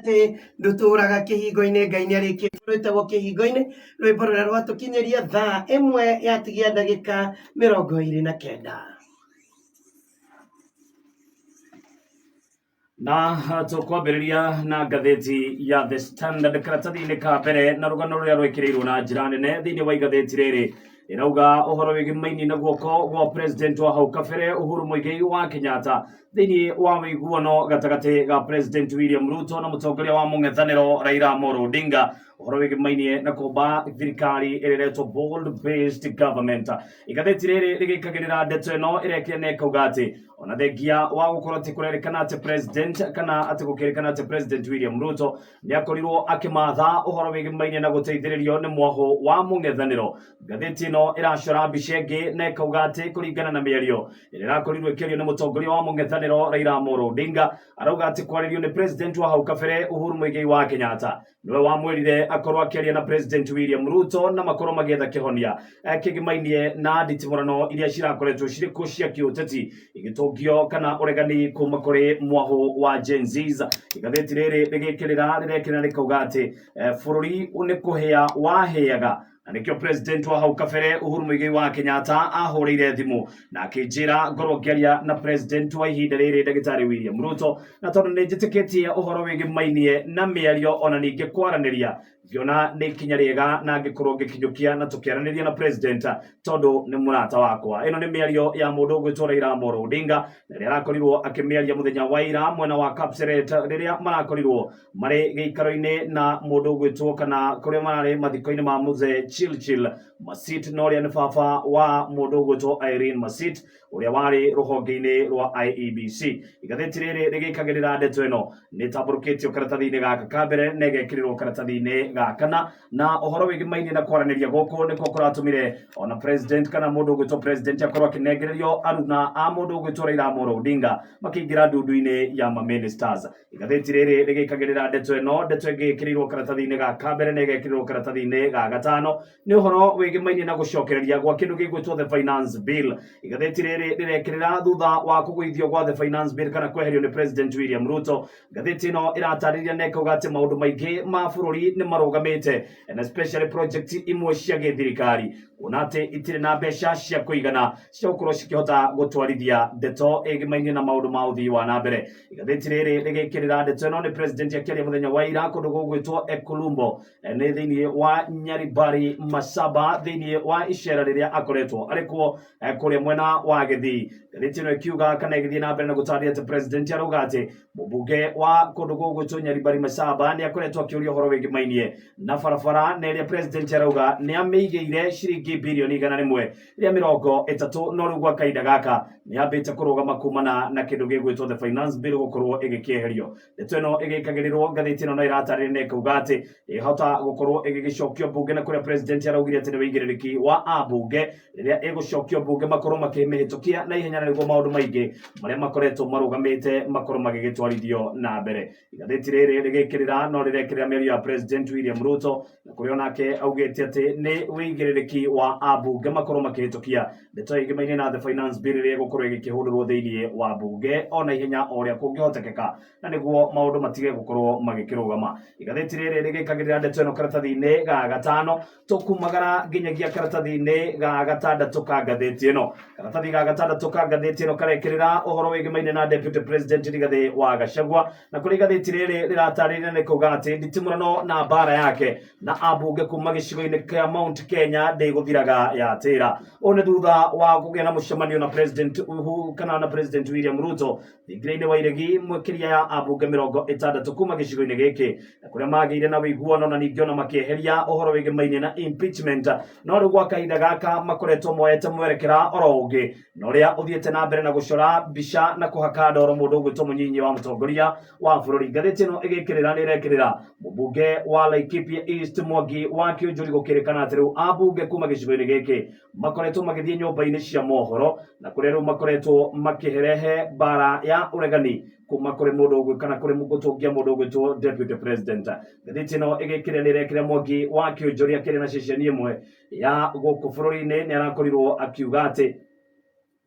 Atĩ ndũtũraga kĩhingo-inĩ. Ngai nĩ arĩkĩtie rwĩtagwo Kĩhingo-inĩ, rwĩmbo rũrĩa rwatũkinyĩria thaa 1 yatigia ndagĩka 29. Na tũkwambĩrĩria na ngathĩti ya The Standard karatathi-inĩ ka mbere na rũgano rũrĩa rwĩkĩrĩirwo na njĩra nene thĩinĩ wa igathĩti rĩrĩ ĩrauga ũhoro wĩgĩmaini na guoko gwa president wa hau kabere Uhuru Muigai wa Kenyatta thĩinĩ wa wĩiguano gatagatĩ ga president William Ruto na mũtongoria wa mũng'ethanĩro Raila Amolo Odinga, ũhoro wĩgĩmainie na kũmba thirikari ĩrĩa ĩretwo bold based government. Igathĩti rĩrĩ rĩgĩkagĩrĩra ndeto ĩno ĩrekĩra na ĩkauga atĩ ona thengia wa gũkorwo atĩ kũrerĩkana atĩ president kana atĩ gũkĩrĩkana atĩ president William Ruto nĩ akorirwo akĩmatha ũhoro wĩgĩmainie na gũteithĩrĩrio nĩ mwahũ wa mũng'ethanĩro, ngathĩti ĩno ĩracora mbica ĩngĩ na ĩkauga atĩ kũringana na mĩario ĩrĩa ĩrakorirwo ĩkĩario nĩ mũtongoria wa mũng'ethanĩro Raila Amolo Odinga, arauga atĩ kwarĩrio nĩ president wa hau kabere Uhuru Muigai wa Kenyatta nĩwe wamwĩrire akorwo akĩaria na president William Ruto na makorwo magĩetha kĩhonia kĩgimainie na nditimũrano iria cirakoretwo cirĩ kuo cia kĩũteti igĩtũngio kana ũregani kuma kũrĩ mwahũ wa Gen Zs. Igathĩti rĩrĩ rĩgĩkĩrĩra rĩrekĩra rĩkauga atĩ bũrũri nĩ kũhĩa wahĩaga na nĩkĩo president wa hau kabere Uhuru Muigai wa Kenyatta ahũrĩire thimũ na akĩnjĩra ngorwo ngĩaria na president wa ihinda rĩrĩ ndagĩtarĩ William Ruto, na tondũ nĩ njĩtĩkĩtie ũhoro wĩgĩmainie na mĩario ona ningĩ kwaranĩria, ngĩona nĩ ikinya rĩega na ngĩkorwo ngĩkinyũkia na tũkĩaranĩria na president tondũ nĩ mũrata wakwa. Ĩno nĩ mĩario ya mũndũ ũgwĩtwo Raila Amolo Odinga na ĩrĩa arakorirwo akĩmĩaria mũthenya wa ira mwena wa Kapseret rĩrĩa marakorirwo marĩ gĩikaro-inĩ na mũndũ ũgwĩtwo kana kũrĩa mararĩ mathiko-inĩ ma Mzee Chilchil Masit, na ũrĩa nĩ baba wa mũndũ ũgwĩtwo Irene Masit ũrĩa warĩ rũhonge-inĩ rwa IEBC. Igathĩti rĩrĩ rĩgĩkagĩrĩra ndeto ĩno nĩ ĩtambũrũkĩtio karatathi-inĩ gaka ka mbere na ĩgekĩrĩrwo karatathi-inĩ ga kana, na ũhoro wĩgĩmainie na kwaranĩria gũkũ nĩkuo kũratũmire ona president kana mũndũ ũgwĩtwo president akorwo akĩnengererio aruna a mũndũ ũgwĩtwo Raila Amolo Odinga makĩingĩra ndundu-inĩ ya ma ministers. Igathĩti rĩrĩ rĩgĩkagĩrĩra ndeto ĩno, ndeto ĩngĩ ĩkĩrĩirwo karatathi-inĩ ga kambere na ĩgekĩrĩrwo karatathi-inĩ ga gatano nĩ ũhoro wĩgĩmainie na gũcokereria gwa kĩndũ gĩgwĩtwo the finance bill. Igathĩti rĩrĩ rĩrekĩrĩra thutha wa kũgũithio gwa the finance bill kana kweherio nĩ president William Ruto. Ngathĩti ĩno ĩratarĩria na ĩkauga atĩ maũndũ maingĩ ma bũrũri nĩ marũgamĩte and especially project imwe cia gĩthirikari kuona atĩ itirĩ na mbeca cia kũigana cia gũkorwo cikĩhota gũtwarithia ndeto ĩgĩmainie na maũndũ ma ũthii wa na mbere. Igathĩti rĩrĩ rĩgĩkĩrĩra ndeto ĩno nĩ president akĩaria mũthenya wa ira kũndũ gũgwĩtwo Ekulumbo nĩ thĩinĩ wa Nyaribari Masaba thĩinĩ wa icera rĩrĩa akoretwo arĩ kuo kũrĩa mwena wa Gĩthii. Ngathĩti ĩno ĩkiuga kana ĩgĩthiĩ na mbere na gũtarĩria atĩ president arauga atĩ mũmbunge wa kũndũ gũgwĩtwo Nyaribari Masaba nĩ akoretwo akĩũria ũhoro wĩgĩmainie na barabara na ĩrĩa president arauga nĩ amĩigĩire ciringi birioni 130, no rĩu gwa kahinda gaka nĩ yambĩte kũrũgama kumana na kĩndũ gĩgwĩtwo the finance bill gũkorwo ĩgĩkĩeherio. Ndeto ĩno ĩgĩkagĩrĩrwo ngathĩti ĩno no ĩratarĩria na ĩkauga atĩ ĩhota gũkorwo ĩgĩgĩcokio mbunge na kũrĩa president araugire atĩ nĩ wĩigĩrĩrĩki wa ambunge rĩrĩa ĩgũcokio mbunge makorwo makĩmĩhĩtũkia na ihenya na nĩguo maũndũ maingĩ marĩa makoretwo marũgamĩte makorwo magĩgĩtwarithio na mbere. Igathĩti rĩrĩ rĩgĩkĩrĩra no rĩrekĩrĩra mĩario ya president William Ruto na kũrĩa onake augĩte atĩ nĩ wĩigĩrĩrĩki wa ambunge makorwo makĩhĩtũkia ndeto ĩgĩmainie na the finance bill ĩrĩa ĩgũkorwo ĩgĩkĩhũrĩrwo thĩinĩ wa mbunge ona ihenya o ũrĩa kũngĩhotekeka na nĩguo maũndũ matige gũkorwo magĩkĩrũgama. Igathĩti rĩrĩ rĩgĩkagĩrĩra ndeto ĩno karatathi-inĩ ga gatano, tũkumagara nginyagia karatathi-inĩ ga gatandatũ ka ngathĩti ĩno. Karatathi ga gatandatũ ka ngathĩti ĩno karekĩrĩra ũhoro wĩgĩmaine na Deputy President Rigathĩ wa Gachagua, na kũrĩ igathĩti rĩrĩ rĩratarĩria nĩ kuga atĩ nditimũrano na mbara yake na ambunge kuma gĩcigo-inĩ kĩa Mount Kenya ndĩgũthiraga ya tĩra. Ũũ nĩ thutha wa kũgĩa na mũcemanio na President Uhu kana na President William Ruto thingira-inĩ wa iregi makĩria ya ambunge 60 kuma gĩcigo-inĩ gĩkĩ, na kũrĩa magĩire na ũiguano na ningĩ ona makĩeheria ũhoro wĩgĩmainie na impeachment. No rĩu gwa kahinda gaka makoretwo moete mwerekera oro ũngĩ na ũrĩa ũthiĩte na mbere na gũcora mbica na kũhaka ndoro mũndũ ũgwĩtwo mũnyinyi wa mũtongoria wa bũrũri. Ngathĩti ĩno ĩgĩkĩrĩra nĩ ĩrekĩrĩra mũmbunge wa Laikipia East Mwangi wa Kĩũnjũri gũkĩrĩkana atĩ rĩu ambunge kuma gĩcigo-inĩ gĩkĩ makoretwo magĩthiĩ nyũmba-inĩ cia mohoro na kũrĩa rĩu makoretwo makĩrehe mbara ya ũregani kuma kũrĩ mũndũ ũgwĩ kana kũrĩ gũtũngia mũndũ ũgwĩtwo deputy president. Ngathĩti ĩno ĩgĩkĩrĩra nĩ ĩrekĩra Mwangi wa Kĩũnjũri akĩrĩ na ceceni ĩmwe ya gũkũ bũrũri-inĩ nĩ arakorirwo akiuga atĩ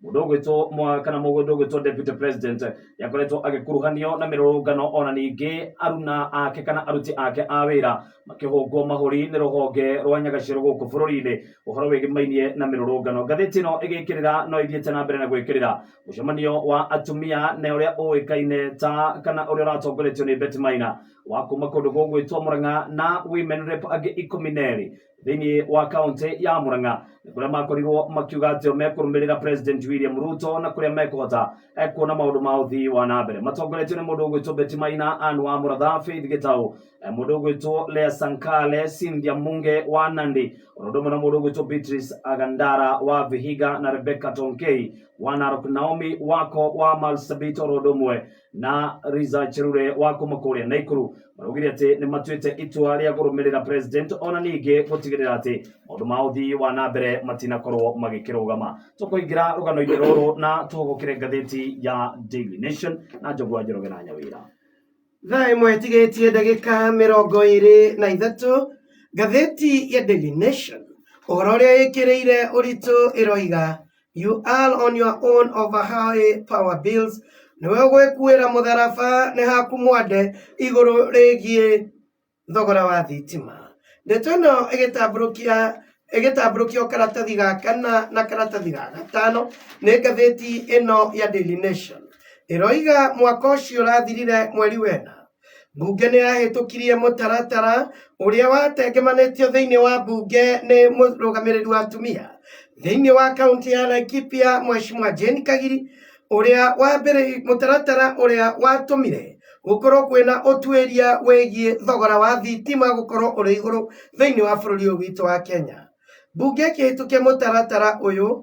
Mundu ugwitwo kana mundu ugwitwo deputy president yakoretwo agikuruhanio na mirurungano ona ningi aruna ake kana aruti ake a wira makihungwo mahuri ni ruhonge rwa Nyagaciru guku bururi-ini uhoro wigimainie na mirurungano. Ngathĩti ĩno ĩgĩkĩrĩra no ithiĩte na mbere na gwĩkĩrĩra mũcemanio wa atumia na ũrĩa ũĩkaine ta kana ũrĩa ũratongoretio nĩ Betty Maina wa kuma kũndũ gũgwĩtwo Murang'a na women rep angĩ 12 thĩinĩ wa kaunti ya Murang'a kũrĩa makorirwo makiuga atĩ o mekũrũmĩrĩra President William Ruto na kũrĩa mekũhota kuona maũndũ ma ũthii wa na mbere matongoretio nĩ mũndũ ũgwĩtwo Betty Maina, Ann wa Mũratha, Faith Gĩtaũ, mũndũ ũgwĩtwo Lea Sankale, Cynthia Munge wa Nandi, ũndũ ũmwe na mũndũ ũgwĩtwo Beatrice Agandara wa Vihiga na Rebecca Tonkei wa Narok, Naomi Wako wa Marsabit, oro ũndũ ũmwe na Riza Cherure wa kuma kũrĩa Naikuru. Maraugire atĩ nĩ matuĩte itua rĩa kũrũmĩrĩra president ona ningĩ gũtigĩrĩra atĩ maũndũ ma ũthii wa na mbere matinakorwo magĩkĩrũgama. Tũkũingĩra rũgano-inĩ rũrũ na tũhũgũkĩre ngathĩti ya Daily Nation na Njũgũa Njoroge na Nyawĩra. Thaa ĩmwe ĩtigĩtie ndagĩka 23, ngathĩti ya Daily Nation ũhoro ũrĩa ĩkĩrĩire ũritũ ĩroiga you are on your own over high power bills, nĩwe ũgwĩkuĩra mũtharaba nĩ haku mwande igũrũ rĩgiĩ thogora wa thitima. Ndeto ĩno ĩgĩtambũrũkio karatathi ga kana na karatathi ga gatano nĩ ngathĩti ĩno ya Daily Nation. Ĩroiga mwaka ũcio ũrathirire mweri wena mbunge nĩ yahĩtũkirie mũtaratara ũrĩa watengemanĩtio thĩinĩ wa mbunge nĩ mũrũgamĩrĩri wa atumia thĩinĩ wa kaunti ya Laikipia Mheshimiwa Jane Kagiri, ũrĩa wambĩrĩirie mũtaratara ũrĩa watũmire gũkorwo kwĩna ũtuĩria wĩgiĩ thogora wa thitima gũkorwo ũrĩ igũrũ thĩinĩ wa bũrũri ũyũ witũ wa Kenya. Mbunge ĩkĩhĩtũkia mũtaratara ũyũ,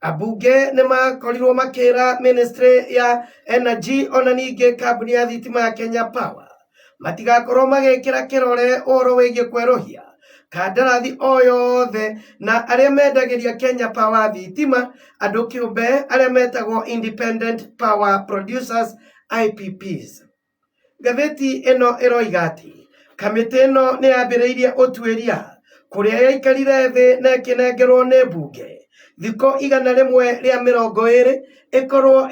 ambunge nĩ makorirwo makĩra ministry ya energy ona ningĩ kambuni ya thitima ya Kenya Power matigakorwo magĩkĩra kĩrore ũhoro wĩgiĩ kwerũhia kandarathi o yothe na arĩa mendagĩria Kenya Power thitima andũ kĩũmbe arĩa metagwo Independent Power Producers IPPs. Ngathĩti ĩno ĩroiga atĩ kamĩtĩ ĩno nĩ yambĩrĩirie ũtuĩria kũrĩa yaikarire thĩ na ĩkĩnengerwo nĩ mbunge thikũ 120 ĩkorwo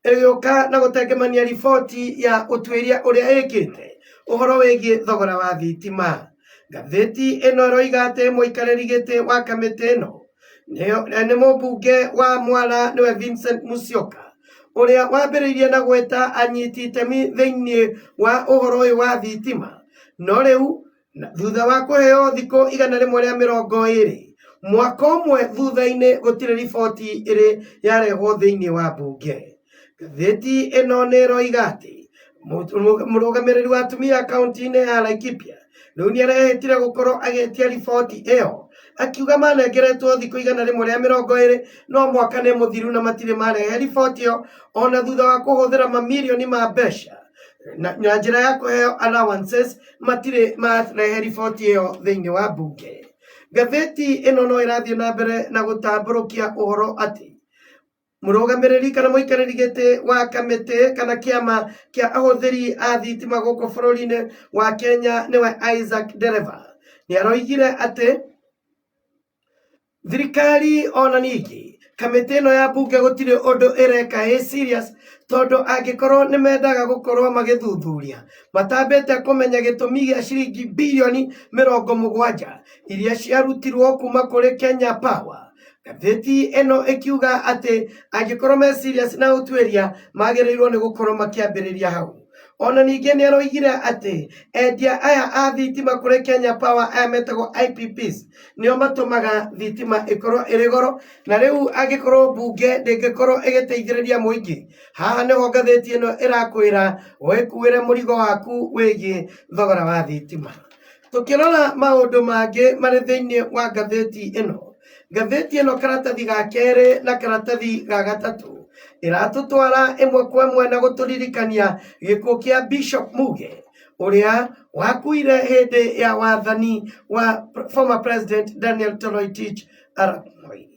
ĩgĩũka na gũtengemania riboti ya ũtuĩria ũrĩa ĩkĩte ũhoro wĩgiĩ thogora wa thitima. Ngathĩti ĩno ĩroiga atĩ mũikarĩri gĩtĩ wa kamĩtĩ ĩno nĩ mũmbunge wa Mwala nĩwe Vincent Musyoka, ũrĩa wambĩrĩirie na gwĩta anyiti itemi thĩinĩ wa ũhoro ũyũ wa thitima. No rĩu thutha wa kũheo thikũ 120, mwaka ũmwe thutha-inĩ, gũtirĩ riboti ĩrĩ yarehwo thĩinĩ wa mbunge. Ngathĩti ĩno nĩ ĩroiga atĩ mũrũgamĩrĩri wa atumia kaunti-inĩ ya Laikipia rĩu nĩ arehĩtire gũkorwo agĩtia riboti ĩyo, akiuga manengeretwo thikũ 120 no mwaka nĩ mũthiru na matirĩ marehe riboti ĩyo ona thutha wa kũhũthĩra mamirioni ma mbeca na njĩra ya kũheo allowances matirĩ marehe riboti ĩyo thĩinĩ wa mbunge. Ngathĩti ĩno no ĩrathiĩ na mbere na gũtambũrũkia ũhoro atĩ mũrũgamĩrĩri kana mũikarĩri gĩtĩ wa kamĩtĩ kana kĩama kĩa ahũthĩri a thitima gũkũ bũrũri-inĩ wa Kenya nĩwe Isaac Dereva nĩ aroigire atĩ thirikari ona ningĩ kamĩtĩ ĩno ya mbunge gũtirĩ ũndũ ĩreka ĩ serious, tondũ angĩkorwo nĩ mendaga gũkorwo magĩthuthuria matambĩte kũmenya gĩtũmi gĩa ciringi birioni 70 iria ciarutirwo kuma kũrĩ Kenya Power. Ngathĩti ĩno ĩkiuga atĩ angĩkorwo me serious na ũtuĩria magĩrĩirwo nĩ gũkorwo makĩambĩrĩria hau. Ona ningĩ nĩ aroigire atĩ endia aya a thitima kũrĩ Kenya Power aya metagwo IPPs nĩo matũmaga thitima ĩkorwo ĩrĩ goro, na rĩu angĩkorwo mbunge ndĩngĩkorwo ĩgĩteithĩrĩria mũingĩ, haha nĩho ngathĩti ĩno ĩrakwĩra wĩkuĩre mũrigo waku wĩgiĩ thogora wa thitima. Tũkĩrora maũndũ mangĩ marĩ thĩinĩ wa ngathĩti ĩno, ngathĩti ĩno karatathi ga kerĩ na karatathi ga gatatũ ĩratũtwara ĩmwe kwa ĩmwe na gũtũririkania gĩkuũ kĩa Bishop Muge ũrĩa wakuire hĩndĩ ya wathani wa former president Daniel Toroitich arap Moi.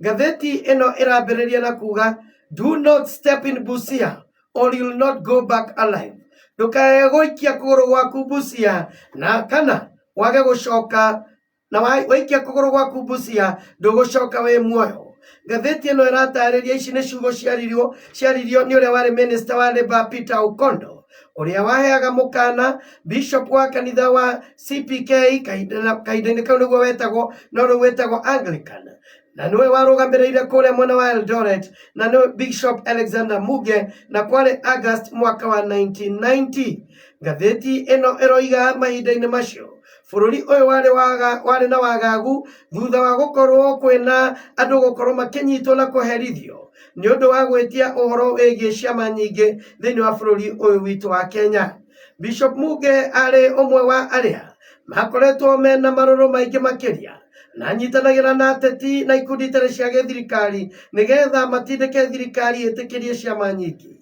Ngathĩti ĩno ĩrambĩrĩria na kuga do not step in Busia or you'll not go back alive. Ndũkae gũikia kũgũrũ gwaku Busia na kana wage gũcoka na waikia kũgũrũ gwaku Busia ndũgũcoka wĩ muoyo. Ngathĩti ĩno ĩratarĩria ici nĩ ciugo ciaririo ciaririo nĩ ũrĩa warĩ minista wa Labour Peter Okondo ũrĩa waheaga mũkana bishop wa kanitha wa CPK kahinda-inĩ kau nĩguo wetagwo no rĩu wĩtagwo Anglican na nĩwe warũgamĩrĩire kũrĩa mwena wa Eldoret na nĩwe Bishop Alexander Muge na kwarĩ August mwaka wa 1990. Ngathĩti ĩno ĩroiga mahinda-inĩ macio bũrũri ũyũ warĩ waga, warĩ na wagagu thutha wa gũkorwo kwĩna andũ gũkorwo makĩnyitwo na kũherithio nĩ ũndũ wa gwĩtia ũhoro wĩgiĩ ciama nyingĩ thĩinĩ wa bũrũri ũyũ witũ wa Kenya. Bishop Muge arĩ ũmwe wa arĩa makoretwo mena marũrũ maingĩ makĩria na anyitanagĩra na ateti na ikundi itarĩ cia gĩthirikari nĩgetha matindĩke thirikari ĩtĩkĩrie ciama nyingĩ.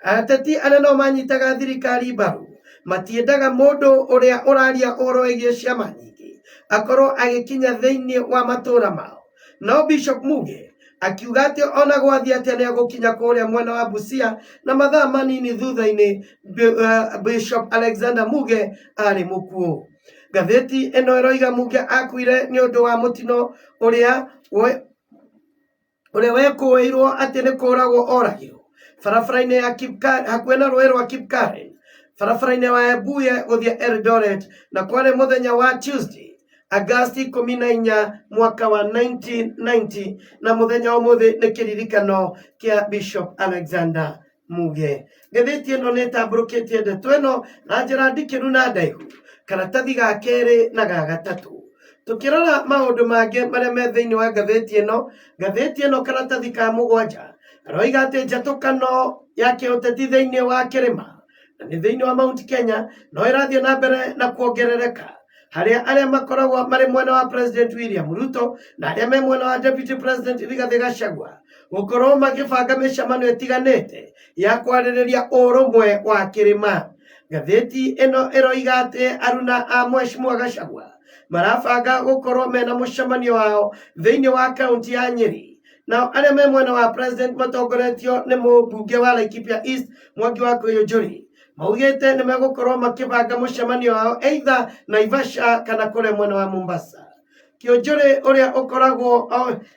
Ateti arĩa nao manyitaga thirikari mbaru matiendaga mũndũ ũrĩa ũraria ũhoro wĩgiĩ ciama nyingĩ akorwo agĩkinya thĩinĩ wa matũra mao. No Bishop Muge akiuga atĩ ona gwathiĩ atĩa nĩ egũkinya kũrĩa mwena wa Busia na mathaa manini thutha-inĩ Bishop Alexander Muge arĩ mũkuũ. Ngathĩti ĩno ĩroiga Muge akuire nĩ ũndũ wa mũtino ũrĩa ũrĩa wekũĩirwo atĩ nĩ kũragwo oragirwo barabara-inĩ ya hakuhĩ na rũĩ rwa Kipkaren barabara-inĩ wa Ebuye gũthiĩ Eldoret na kwarĩ mũthenya wa Tuesday Agasti 14 mwaka wa 1990 na mũthenya wa ũmũthĩ nĩ kĩririkano kĩa Bishop Alexander Muge. Ngathĩti ĩno nĩ ĩtambũrũkĩtie ndeto ĩno na njĩra ndikĩru na ndaihu karatathi ga kerĩ na ga gatatũ. Tukĩrora maũndũ mangĩ marĩa me thĩinĩ wa ngathĩti ĩno, ngathĩti ĩno karatathi ka mũgwanja aroiga atĩ njatũkano ya kĩũteti thĩinĩ wa kĩrĩma na nĩ thĩinĩ wa Mount Kenya no ĩrathiĩ na mbere na kuongerereka harĩa arĩa makoragwo marĩ mwena wa President William Ruto na arĩa me mwena wa Deputy President Rigathĩ Gachagua gũkorwo magĩbanga mĩcemanio ĩtiganĩte ya kwarĩrĩria ũrũmwe wa kĩrĩma. Ngathĩti ĩno ĩroiga atĩ aruna a Mheshimiwa Gachagua marabanga gũkorwo mena mũcemanio wao thĩinĩ wa kaunti ya Nyeri. Nao arĩa me mwena wa President matongoretio nĩ mũmbunge wa Laikipia East Mwangi wa Kĩũnjũri maugĩte nĩ megũkorwo makĩbanga mũcemanio wao either Naivasha kana kũrĩa mwena wa Mombasa. Kĩũnjũrĩ ũrĩa ũkoragwo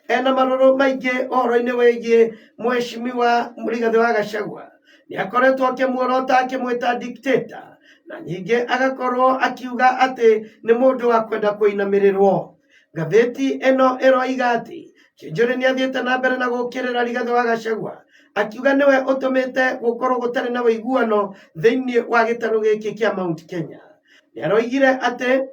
ena marũrũ maingĩ ũhoro-inĩ wĩgiĩ Mheshimiwa Rigathĩ wa Gachagua nĩ akoretwo akĩmuorota akĩmwĩta dictator na ningĩ agakorwo akiuga atĩ nĩ mũndũ wa kwenda kũinamĩrĩrwo. Ngathĩti ĩno ĩroiga atĩ Kĩũnjũrĩ nĩ athiĩte na mbere na gũkĩrĩra Rigathĩ wa Gachagua akiuga nĩwe ũtũmĩte gũkorwo gũtarĩ na ũiguano thĩinĩ wa gĩtarũ gĩkĩ kĩa Mount Kenya. Nĩ aroigire atĩ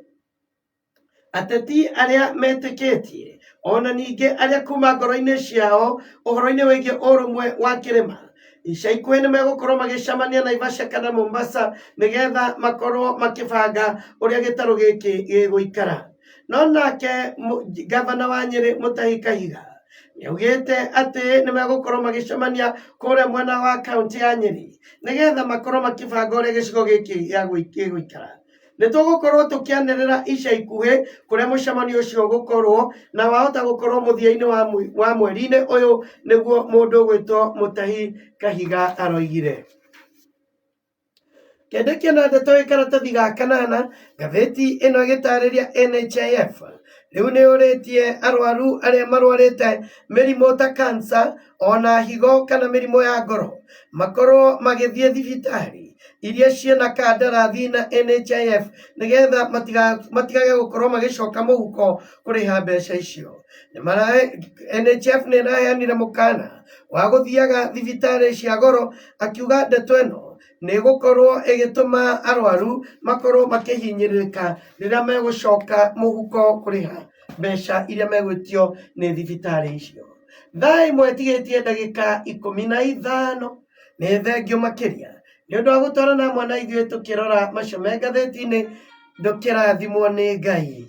ateti arĩa metĩkĩtie ona ningĩ arĩa kuma ngoro-inĩ ciao ũhoro-inĩ wĩgiĩ ũrũmwe wa kĩrĩma ica ikuhĩ nĩ megũkorwo magĩcemania Naivasha kana Mombasa nĩgetha makorwo makĩbanga ũrĩa gĩtarũ gĩkĩ gĩgũikara. No nake gavana wa Nyĩrĩ Mutahi Kahiga nĩaugĩte atĩ nĩ megũkorwo magĩcemania kũrĩa mwena wa kaunti ya Nyĩrĩ nĩgetha makorwo makĩbanga ũrĩa gĩcigo gĩkĩ gĩgũikara. Nĩ tũgũkorwo tũkĩanĩrĩra ica ikuhĩ kũrĩa mũcemanio ũcio ũgũkorwo na wahota gũkorwo mũthia-inĩ wa mweri-inĩ ũyũ nĩguo mũndũ ũgwĩtwo Mutahi Kahiga aroigire. Kĩndĩkio na ndeto ĩ karatathi ga kanana ngathĩti ĩno ĩgĩtarĩria NHIF rĩu nĩ ũrĩtie arwaru arĩa marwarĩte mĩrimũ ta cancer ona higo kana mĩrimũ ya ngoro makorwo magĩthiĩ thibitarĩ iria ciĩna kandarathi na NHIF nĩgetha matigage gũkorwo magĩcoka mũhuko kũrĩha mbeca icio. NHIF nĩ ĩraheanire mũkana wa gũthiaga thibitarĩ cia goro akiuga ndeto ĩno nĩ ĩgũkorwo ĩgĩtũma arwaru makorwo makĩhinyĩrĩrĩka rĩrĩa megũcoka mũhuko kũrĩha mbeca iria megwĩtio nĩ thibitarĩ icio. Thaa ĩmwe ĩtigĩtie ndagĩka 15 nĩ thengio makĩria nĩ ũndũ wa gũtwarana hamwe na ithuĩ tũkĩrora macio me ngathĩti-inĩ ndũkĩrathimwo nĩ Ngai.